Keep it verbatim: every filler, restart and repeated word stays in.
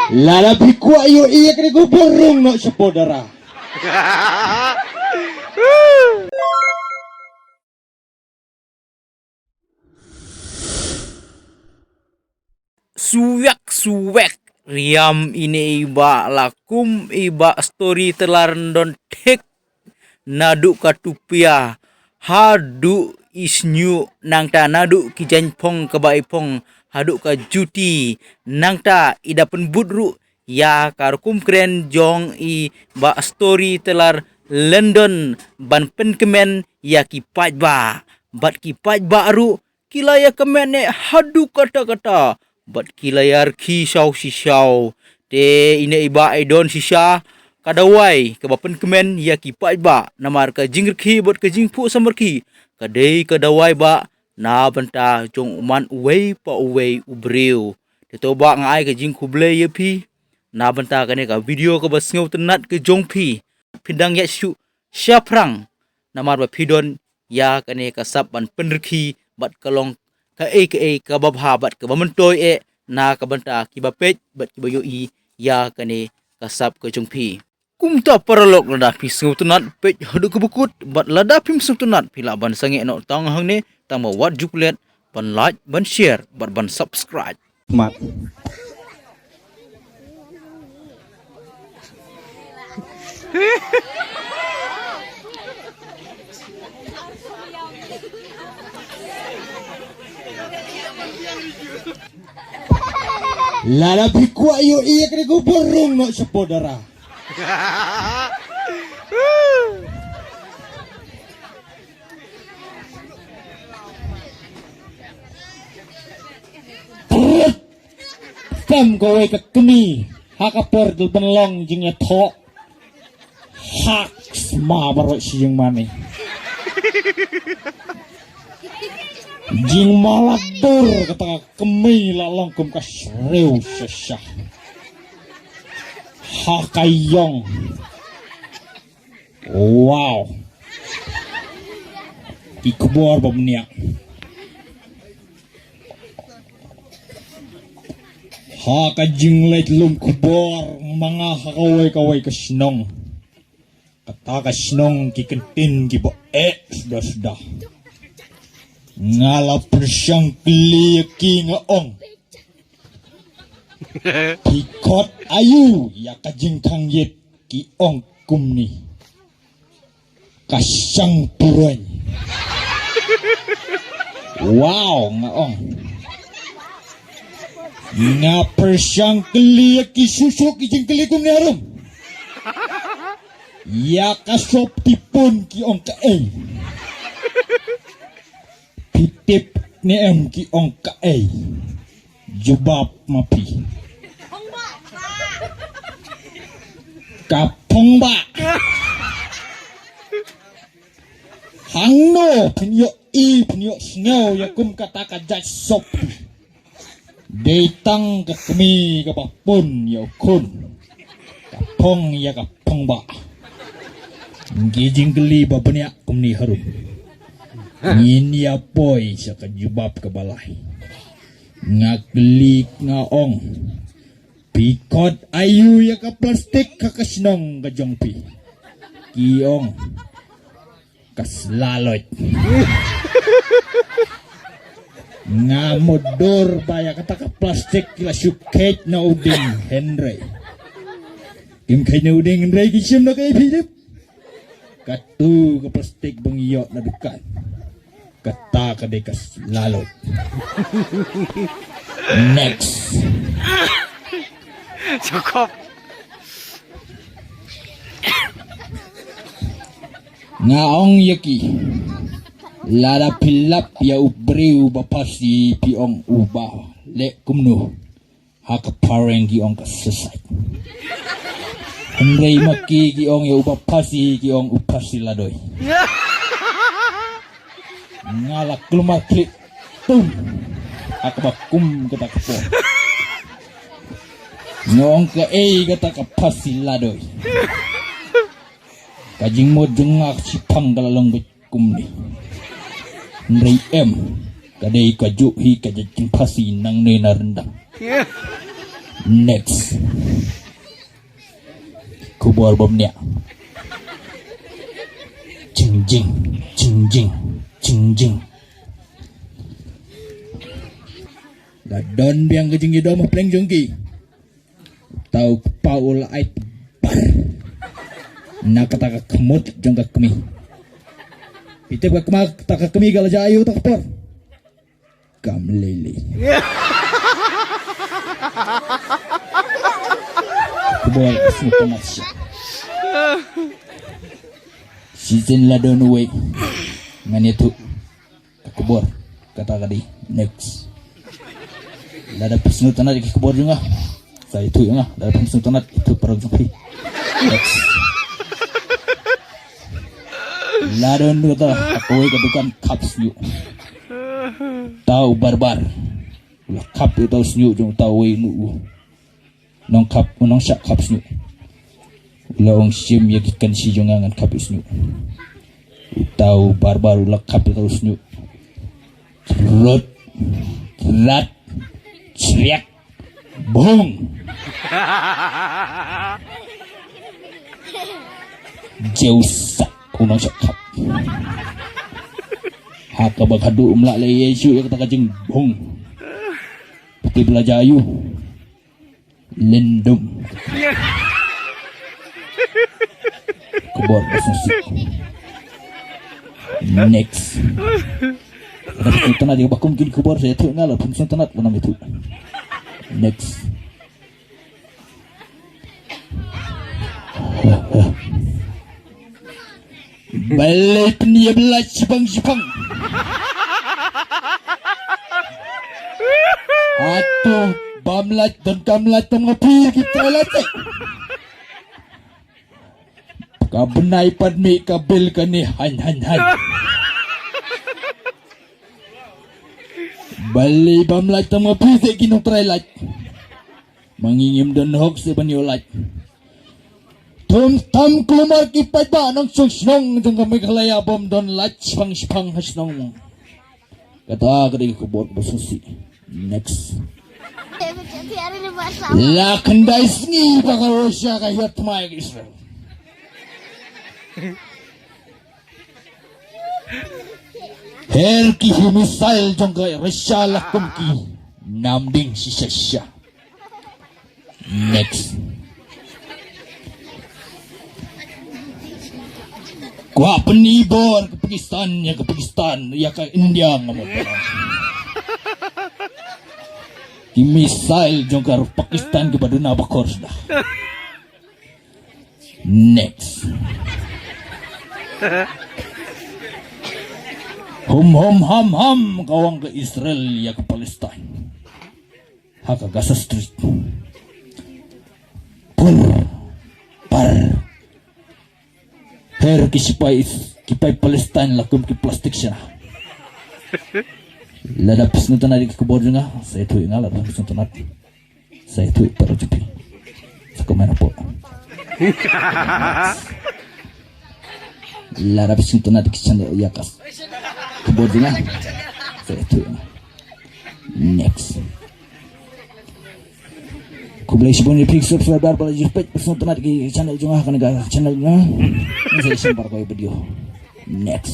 Lada phi kwah ïohi ïa kane ka burung noh shapoh dara. Suwek suwek, riam ine i bah, la kum i bah storyteller don thik. Naduh ka tupia haduh i sniuh, nangta naduh ki jaiñphong kaba i phong haduh ka juti, nangta i da pynbud ruh ïa ka rukom kren jong i bah storyteller London ban pynkmen ïa ki paidbah. Bad ki paidbah ruh ki la ïa kmen ne haduh katta katta, bad ki la ïa rkhie shaw shishaw. Te ine i bah i don shisha ka dawai kaba pynkmen ïa ki paidbah, namar ka jingrkhie bad ka jingphuh samrkhie ka dei ka dawai bah na bynta jong u man uwei pa uwei u briew. Te to bah, nga ai ka jingkhublei ïa phi na bynta kane ka video kaba sngewtynnat ka jong phi. Phin dang ïaid shuh shaphrang, namar ba phi don ïa kane ka sap ban pynrkhie bad ka long kaei kaei kaba bha bad kaba myntoi eh na ka bynta kiba peit bad kiba ïohi ïa kane ka sap ka jong phi. Kumta paralok, lada phi sngewtynnat peit haduh kaba kut, bad lada phim sngewtynnat phi lah ban sangeh noh tang hangne, tang ba wat ju klet ban like, ban share bad ban subscribe. Mat. Lada phi kwah ïohi ïa kane ka burung noh shapoh dara. Prut! Kam kawei ka kmie ha ka por ka ban long jingïathoh. Hak sma baroh shi jingmane. Jingmala dur kata ka kmie la long kum ka shriew shisha. Ha ka ïong. Wow. Ki khubor ba bniah. Ha ka jingleit lum khubor ma nga ha kawei kawei ka shnong. Kata ka shnong ki kyntien kiba eh suda suda. Nga la pyrshang kylli ïa ki, nga ong, phi khot aïu ïa ka jingkhang ïit? Ki ong kumne, ka shang puroin. Wow, nga ong. Nga pyrshang kylli ïa ki shuh shuh ki jingkylli kumne harum. Ïa ka sop tipun ki ong kaei? Phi tip ne em ki ong kaei? Jubab ma phi. Ka phongbah. Hangno phin ïohi, phin ïohsngew ïa kum kata ka jait sop? Dei tang ka kmie kaba pun ïa u khun. Ka phong ïa ka phongbah. Ki jingkylli ba bniah kumne harum. Ngin ïa poi sha ka jubab kaba lai. Nga kylli, nga ong, phi khot aïu ïa ka plastik ha ka shnong ka jong phi? Ki ong, ka slaloit. Nga mutdur ba ïa kata ka plastik ki la shu kheit na u dieng, hynrei kim kheit na u dieng, hynrei ki shim na ka iphi dip. Katu ka plastik ba ngi ïoh na dukan, kata ka dei ka slaloit. Next. Cukup. Nga ong ïa ki, lada phi lap ïa u briew ba phasi phi ong u ba leh kumno? Ha ka phareng ki ong ka suicide. Hynrei ma ki, ki ong ïa u ba phasi ki ong u phasi ladoi. Nga la kulmar khlieh tum ha kaba kum kata ka por. Nga ong kaei kata ka phasi ladoi? Ka jingmut jong nga ka shipang ka la long beit kumne. Hynrei em, ka dei kajuh hi ka jingphasi nangne na ryndang. Next. Khubor bym nia. Jingjing, jingjing, jingjing. La don biang ka jingïadom ha pleng jong ki. Tau kpa u la ai bar na kata ka khmut jong ka kmie. Phi tip ka kma kata ka kmie ka la jia aiu kata ka por? Kam lei lei. Khubor sngewtynnat shisha. Shisien la don uwei. Ngan ïathuh ka khubor. Kata ka dei. Next. Lada phi sngewtynnat ïa ki khubor jong nga, sa ïathuh ïa nga. Lada phim sngewtynnat, ïathuh para jong phi. Next. La don kata ha kawei ka dukan khap shñiuh. Uta u barbar u la khap ïa uta u shñiuh jong uta uwei u nongkhap, u nongshah khap shñiuh. U la ong, shim ïa ki kynshi jong nga, ngan khap ïa u shñiuh. Uta u barbar u la khap ïa uta u shñiuh. Rut, rat, chriak, bung. Jeu sak u nongshah khap. Ha kaba khadduh um lah leh ïa shuh ïa kata ka jingbung. Phi tip la jia aiu? Lyndum. Khubor ba sngewsih. Next. Lada phi sngewtynnat ïa ba kum kine ki khubor, sa ïathuh ïa nga, lada phim sngewtynnat, wat nym ïathuh. Next. Balei pynïap lait shipang shipang? Hato bam lait, donkam lait, tang ma phi ki trai lait te. Ka bnai pat mih, ka bil kane hain hain hain. Balei bam lait, tang ma phi te ki nongtrai lait. Ma ngi ngim don hok seh ban ïoh lait. Thum tam kulmar ki paidbah nongshong shnong jong ka Meghalaya bym don lait shipang shipang ha shnong. Kata ka dei ka khubor ba sngewsih. Next. La khyndai sngi ba ka Russia ka hiar thma ïa ka Israel. Her ki hi missile jong ka Russia la kum ki namding shisha shisha. Next. Kwah pyni bor ka Pakistan ïa ka Pakistan, ïa ka India, nga mut. Ki missile jong ka Pakistan kiba duna bakor suda. Next. Hum hum ham ham ka ong ka Israel ïa ka Palestine ha ka Gaza Strip. Pur par. Her ki sipai Is-, ki sipai Palestine la kum ki plastik shana. Lada phi sngewtynnat ïa ki khubor jong nga, sa ïathuh ïa nga, lada phi sngewtynnat, sa ïathuh ïa para jong phi. Sa comment hapoh. Lada phi sngewtynnat ïa ki channel ïa ka khubor jong nga, sa ïathuh ïa nga. Next. Khublei shibun ïa phi ki subscriber ba la ju peit, phi sngewtynnat ïa ki channel jong nga, kane ka channel jong nga. Ngin sa ïashem para kawei video. Next.